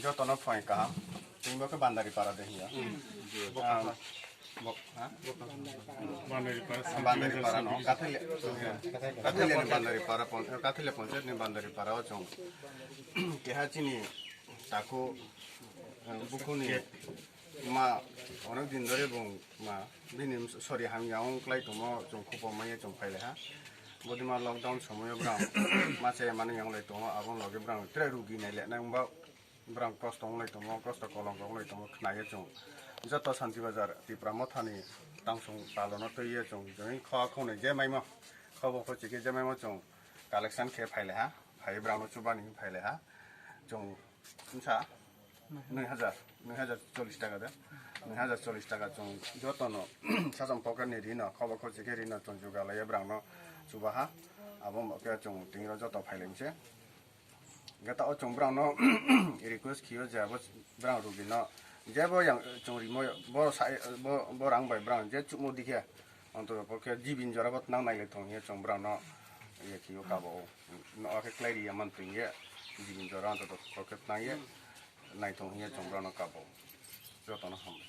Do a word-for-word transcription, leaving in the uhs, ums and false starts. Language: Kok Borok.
Jotono phone kaham. Tini bo khe Bandari Para de hiya. Bo-, ha? Bandari Para no, Kathele, Kathele ni Bandari Para pon-, Kathele Panchayat ni Bandari Para o chwng. Keha chini taku, eh, bukuni ma onek din dhore bung ma bini sori hamya wng klai tongmo chwng khupo maya chwng phai lai ha. Bodima lockdown somoyo brang ma chaya mani yang lai tongo, aboni loge brang tre rugi nai le nang ba Borang kosto wng lai tongo, kosto kolongo wng lai tongo, khna ye chwng joto Santi Bazar Tipra Mothani tangsong palono twi ye chwng join kho khonai je maimo, kho bo kho chike je maimo chwng collection khe phai lai ha, phai borangno chubani phai lai ha, chwng wngsa nui hajar, nui hajar chollish taka de, nui hajar chollish taka chwng jotono sacham pocket ni rino, kho bo kho chike rino chwng jugalai ye borangno chuba ha, abo bo khe chwng tini ro joto phai lai se. Gata o chwng borangno request khiyo je abo borang rugino jebo yang chwng rimo bo sa-, bo, bo rang bai borang je chukmo dikhe onto bo khe jibin jora bo tnang nai le thong hiya chwng borangno ye khiyo kabo no khe klai riya man twing ye jibin jora onto bo khe tnang ye nai thong hiya chwng borangno kabo jotono ham.